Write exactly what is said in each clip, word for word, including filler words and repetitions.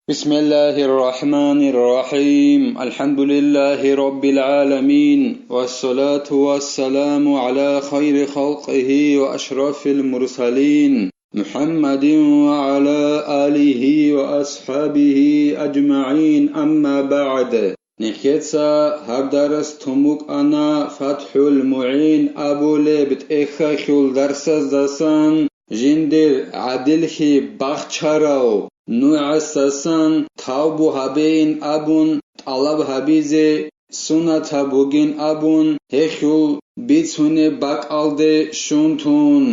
بسم الله الرحمن الرحيم. الحمد لله رب العالمين. والصلاة والسلام على خير خلقه وأشرف المرسلين محمد وعلى آله وأصحابه أجمعين. أما بعد. Нехеца гьаб дарас тун букӀана ФатхӀул МугӀин абулеб тӀехьалъул дарсаздасан, жиндир гӀадиллъи бахчарав нугӀасдасан тавбу гьабейин абун тӀалаб гьабизе, сунатаб бугин абун гьелъул бицунеб бакӀалде щун тун.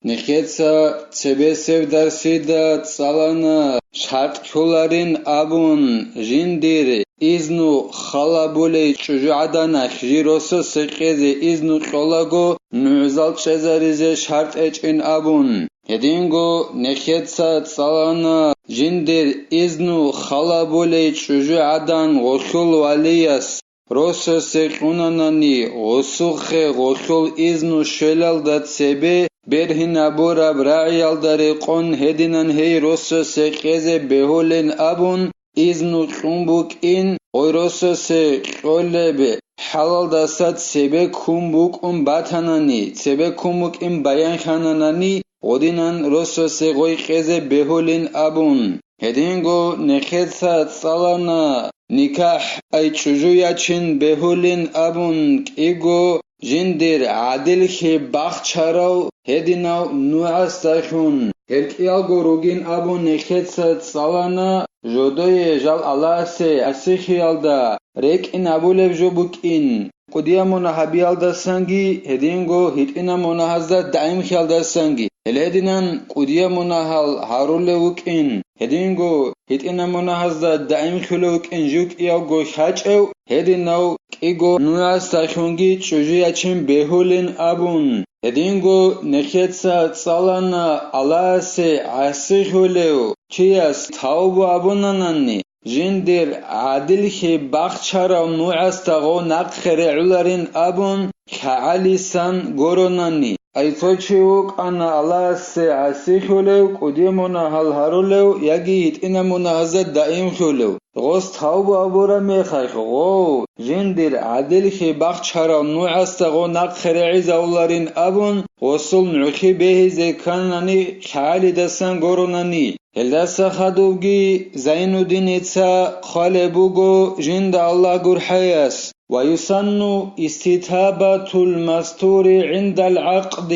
Нехеца цебесеб дарсида цӀалана шартӀ кколарин абун, жиндир изну халабулей чӀужугӀаданахъ жи росасе кьезе изну кьолаго нугӀзал чӀезаризе шартӀ гьечӀин абун. Гьединго нехеца цӀалана жиндир изну халабулей чӀужугӀадан гъолъул валияс росасе кьунанани, гъосухъе гъолъул изну щвелалда цебе бергьинабураб рагӀиялда рекъон гьединан гьей росасе кьезе бегьулин абун, изну кьун букӀин, гъой росасе кьолеб хӀалалдаса цебе ккун букӀун батанани, цебе ккун букӀин баянхананани, гъодинан росасе гъой кьезе бегьулин абун. Гьединго нехеца цӀалана никахӀ, ай чӀужу ячин бегьулин абун кӀиго жиндир гӀадиллъи бахчарав гьединав нугӀасдалъун. Гьел кӀиялго ругин абун нехеца цӀалана, жодое жал Аллагьасе гӀасихиялда рекӀин абулеб жо букӀин. КӀудияб мунагь гьабиялдасанги, гьединго гьитӀинаб мунагьазда даимхиялдасанги. Гьел гьединан кӀудияб мунагьал гьарулев вукӀин, гьединго гьитӀинаб мунагьазда даимхулев вукӀин жив кӀиявго хьачӀев, гьединав кӀиго нугӀасдалъунги чӀужу ячин бегьулин абун. Гьединго нехеца цӀалана Аллагьасе гӀасихулев чияс тавбу абунанани, жиндир гӀадиллъи бахчарав нугӀасда гъо нахъе регӀуларин абун, лъагӀалисан горонани. Ай цо чи вукӀана Аллагьасе гӀасихьулев, кӀудияб мунагьал гьарулев яги гьитӀинаб мунагьазда даимхулев. Гъос тавбу абураб мехалъ, гъов, жиндир гӀадиллъи бахчарав нугӀасда гъо нахъе регӀизавуларин абун, гъосул нугӀлъи бегьизе кканани, лъагӀалидасан горонани. Гьелдаса хадубги Зайнуддиница хъвалеб буго жинда Аллагь гурхӀаяс: «ويسن استتابة المستور عند العقد».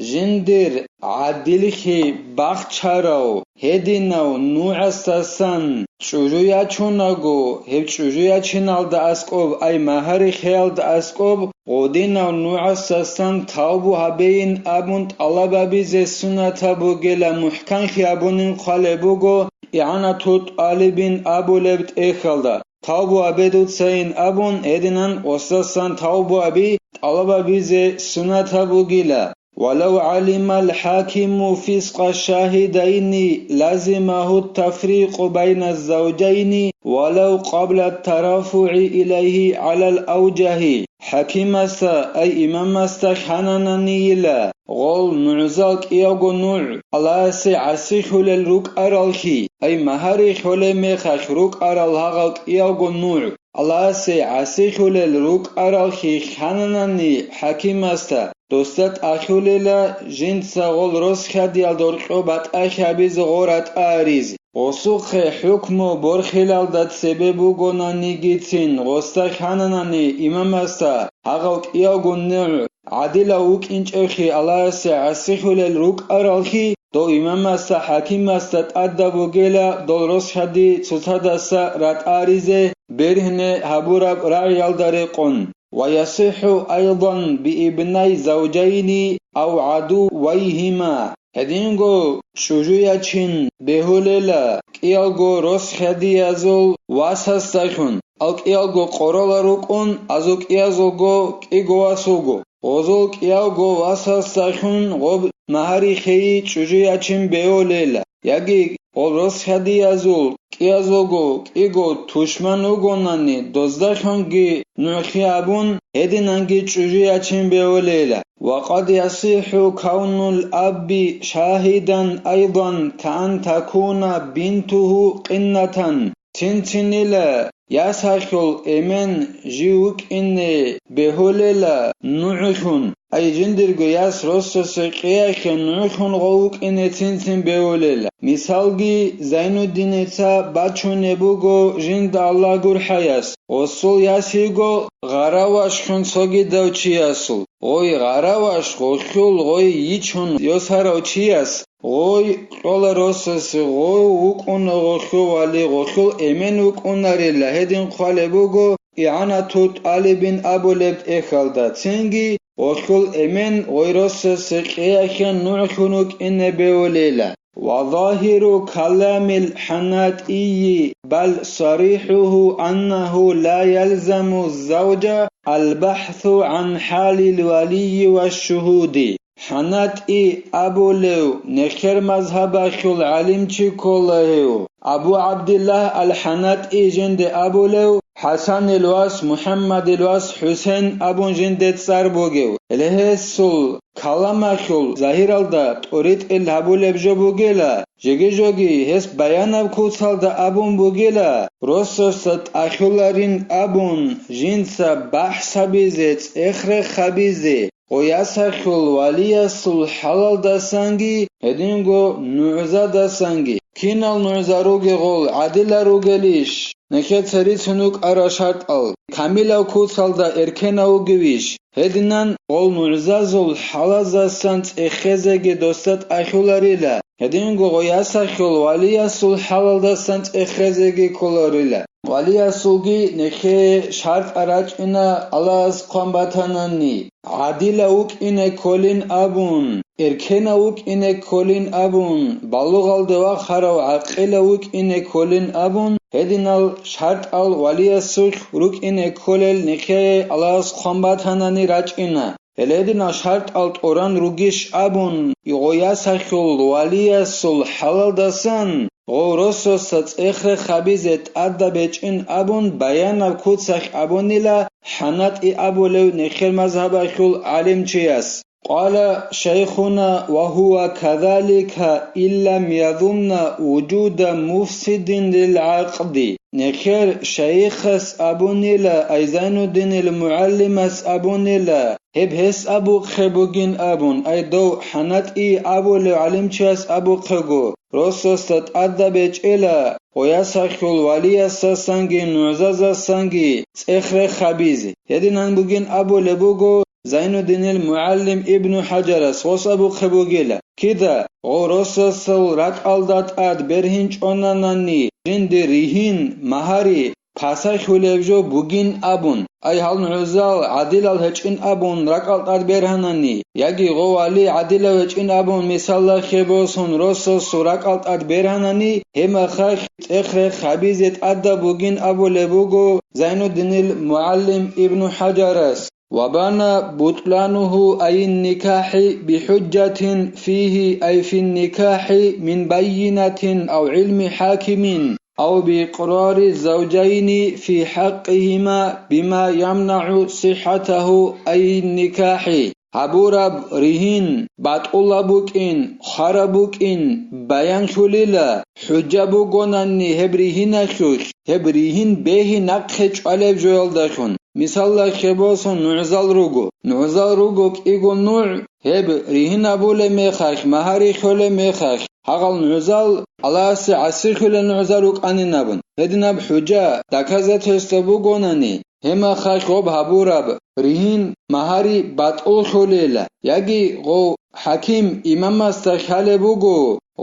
Жиндир гӀадиллъи бахчарав гьединав нугӀасдасан чӀужу ячунаго, гьеб чӀужу ячиналда аскӀоб, ай магьари хеялда аскӀоб, гъодинав нугӀасдасан тавбу гьабейин абун тӀалаб гьабизе сунатаб бугила, мухӀканлъи абунин хъвалеб буго ИгӀанату тӀалибин абулеб тӀехьалда. Тавбу гьабе дуцайин абун, гьединан гъосдасан тавбу гьаби тӀалаб гьабизе сунатаб бугила. ولو علم الحاكم فسق الشاهدين لزمه التفريق بين الزوجين ولو قبل الترافع إليه على الأوجه. ХӀакимасда, ай имамасда ханананийила, гъол нугӀзал кӀиявго нугӀ Аллагьасе гӀасихьулел рукӀараллъи, ай магьари хьолеб мехалъ рукӀарал гьагъал кӀиявго нугӀ Аллагьасе гӀасихьулел рукӀараллъи хананани хӀакимасда, досда тӀахьулела жинца гъол росхьадиял доркьо батӀа хьабизе гъора тӀариз. Гъосухъе хӀукму борхилалда цебе бугонанигицин, гъосда хананани имамасда гьагъав кӀиявго нугӀ гӀадилав вукӀинчӀевлъи Аллагьасе гӀасихьулел рукӀараллъи, дов имамасда, хӀакимасда тӀадаб бугела дол росхьади цоцадаса ратӀаризе бергьне гьабураб рагӀиялда рекъон. ويصح أيضا بابني زوجين أو عدويهما. Гьединго чӀужу ячин бегьулела кӀиялго росхьадиязул васасдалъун, ал кӀиялго къоролал рукӀун, азул кӀиязулго кӀиго вас вуго. Гъозул кӀиявго васасдалъун гъоб магьари хейи чӀужу ячин бегьулела, яги гъол росхьадиязул кӀиязулго кӀиго тушман вугонани, доздалъунги нугӀлъи абун, гьединанги чӀужу ячин бегьулела. وقد يصح كون الأب شاهدا أيضا كأن تكون بنته قنة. Цин-цинила ясалъул эмен жив вукӀине бегьулела нугӀлъун, ай жиндирго яс росасе кьеяхъе нугӀлъун гъов вукӀине цин-цин бегьулела. Мисалги, Зайнуддиница бачунеб буго жинда Аллагь гурхӀаяс, гъосул яс йиго гъаравашхун цогидав чиясул. Гъой гъараваш гъолъул гъой йичун йосарав чияс, гъой кьола росасе, гъов вукӀуна гъолъул вали, гъолъул эмен вукӀунарила, гьедин хъвалеб буго ИгӀанату тӀалибин абулеб тӀехьалда, цинги гъолъул эмен гъой росасе кьеяхъе нугӀлъун вукӀине бегьулела. وظاهر كلام الحناطي بل صريحه أنه لا يلزم الزوج البحث عن حال الولي والشهود. ХӀанатӀи абулев нехер мазгьабалъул гӀалимчи ккола гьев. Абу ГӀабдиллагь ал-ХӀанатӀи жинде абулев, ХӀасанил вас, МухӀаммадил вас ХӀусен абун жинде цӀар бугев. Гьеле гьесул каламалъул загьиралда тӀоритӀел гьабулеб жо бугела, жеги-жоги гьес баянаб куцалда абун бугела, росасда тӀалъуларин абун, жинца бахӀсабизе, цӀех-рех гьабизе, гъоясалъул валиясул хӀалалдасанги, гьединго нугӀзадасанги. Кинал нугӀза ругегъул гӀадила ругелищ? Нехеца рицун вукӀарал шартӀал, камилав куцалда эркенав вугевищ? Гьединан гъол нугӀзазул хӀалаздасан цӀехезеги досда тӀалъуларила, гьединго гъоясалъул валиясул хӀалалдасан цӀехезеги кколарила. Валиясулги нехее шартӀа рачӀина Аллагьас хъван батанани, гӀадила вукӀине кколин абун, эркенав вукӀине кколин абун, балугъалде вахарав гӀакъилав вукӀине кколин абун, гьединал шартӀал валиясулъ рукӀине кколел нехее Аллагьас хъван батанани рачӀина. Гьеле гьединал шартӀал тӀоран ругищ абун, гъоясалъул валиясул хӀалалдасан гъов росасда цӀех-рех гьабизе тӀадаб гьечӀин абун баянаб куцалъ абунила ХӀанатӀи абулев нехер мазгьабалъул гӀалимчияс. قال شيخنا وهو كذلك إن لم يظن وجود مفسد للعقد. Нехер шайихас абунила, ай Зайнуддинил мугӀалимас абунила, гьеб гьес абухъе бугин абун, ай дов ХӀанатӀи абулев гӀалимчияс абухъего, росасда тӀадаб гьечӀела, гъоясалъул валиясдасанги нугӀзазасанги цӀех-рех гьабизе. Гьединан бугин абулеб буго Зайнуддинил мугӀалим Ибну ХӀажарас, гъос абухъе бугила, кида гъов росасул ракӀалда тӀад бергьинчӀонанани, жинде ригьин, магьари, пасахьулеб жо бугин абун, ай гьал нугӀзал гӀадилал гьечӀин абун ракӀал тӀад бергьанани, яги гъов вали гӀадилав гьечӀин абун мисаллахъе босун росасул ракӀал тӀад бергьанани, гьеб мехалъ цӀех-рех гьабизе тӀадаб бугин абулеб буго Зайнуддинил мугӀалим Ибну ХӀажарас. وبنى بطلانه أي النكاح بحجة فيه أي في النكاح من بينة أو علم حاكم أو بإقرار الزوجين في حقهما بما يمنع صحته أي النكاح. Гьабураб ригьин батӀулаб букӀин, хвараб букӀин баянлъулила, хӀужа бугонани гьеб ригьиналъулъ, гьеб ригьин бегьи нахъе чӀвалеб жоялдалъун. Мисаллахъе босун, нугӀзал руго. НугӀзал руго кӀиго нугӀ, гьеб ригьин абулеб мехалъ, магьари лъолеб мехалъ, гьагъал нугӀзал Аллагьасе гӀасихьулел нугӀзал рукӀанин абун. Гьединаб хӀужа, доказательство бугонани, гьеб мехалъ гъоб гьабураб ригьин, магьари батӀуллъулила, яги гъов хӀаким имамасда лъалеб буго,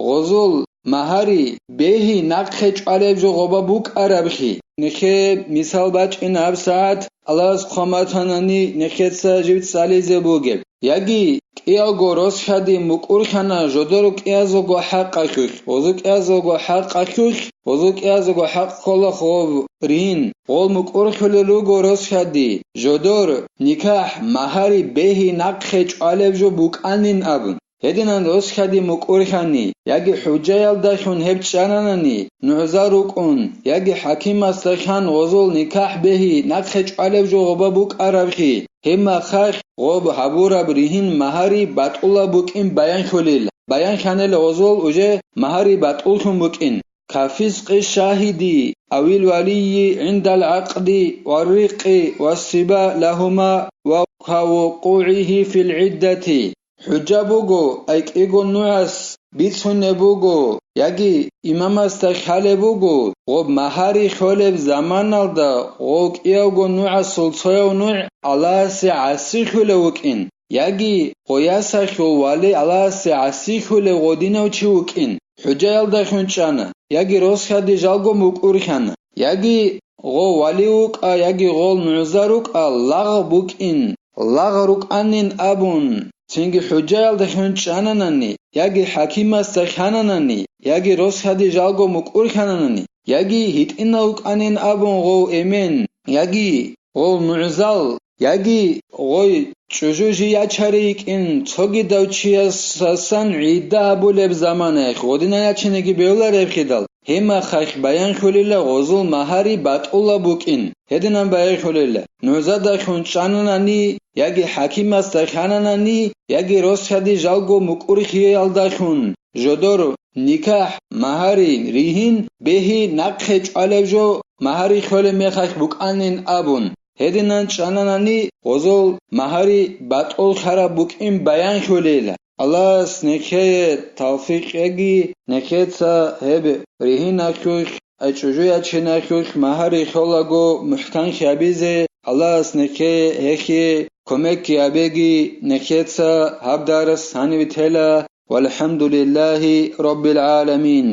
гъозул магьари бегьи нахъе чӀвалеб жо гъоба букӀараблъи. Нехее мисал бачӀина гьабсагӀат Аллагьас хъван батанани нехеца жив цӀализе бугеб. Яги кӀиялго росхьади мукӀурлъана жодор кӀиязулго хӀакъалъулъ, гъозу кӀиязулго хӀакъалъулъ, гъозу кӀиязулго хӀакъ ккола гъоб ригьин, гъол мукӀурлъулел руго росхьади, жодор, никахӀ, магьари бегьи нахъе чӀвалеб жо букӀанин абун. Гьединан росхьади мукӀурлъани, яги хӀужаялдалъун гьеб чӀананани, нугӀзал рукӀун, яги хӀакимасда лъан гъозул никахӀ бегьи нахъе чӀвалеб жо гъоба букӀараблъи, Гьеб мехалъ гъоб гьабураб ригьин магьари батӀулаб букӀин баянлъулел, баянлъанила гъозул уже магьари батӀуллъун букӀин. كفسق الشاهد أو الولي عند العقد والرق والصبا لهما وكوقوعه في العدة. ХӀужа буго, ай кӀиго нугӀас бицунеб буго, яги имамасда хъалеб буго, гъоб магьари хъолеб заманалда гъов кӀиявго нугӀасул цояв нугӀ Аллагьасе гӀасилъулев вукӀин, яги гъоясалъул вали Аллагьасе гӀасилъулев гъодинав чи вукӀин. ХӀужаялдалъун чӀана, яги росхади жалго мукӀурлъана, яги гъов вали вукӀа, яги гъол нугӀза рукӀа лагъ букӀин, лагъ рукӀанин абун, цинги хӀужаялдалъун чӀананани, яги хӀакимасда хъананани, яги росхади жалго мукӀурлъананани, яги гьитӀинав вукӀанин абун гъов эмен, яги гъол нугӀзал, яги гъой чӀужу жий ячарей йикӀин цогидав чиясасан гӀидда гьабулеб заманаялъ гъодинан ячинеги бегьуларебхидал, гьеб мехалъ баянлъулила гъозул магьари батӀулаб букӀин, гьединан баянлъулила, нугӀзадалъун чӀананани, яги хӀакимасда хъананани, яги росхади жалго мукӀурлъиялдалъун, жодор никахӀ, магьари, ригьин, бегьи, нахъе чӀвалеб жо, магьари хъолеб мехалъ букӀанин абун, гьединан чӀананани гъозул магьари батӀуллъараб букӀин баянлъулила. Аллагьас нехее тавфикъ кьеги, нехеца гьеб ригьиналъулъ, ай чӀужу ячиналъулъ магьари хъолаго мухӀканлъи гьабизе, Аллагьас нехее гьехие кумекги гьабеги, нехеца гьаб дарс гьанив тела. والحمد لله رب العالمين.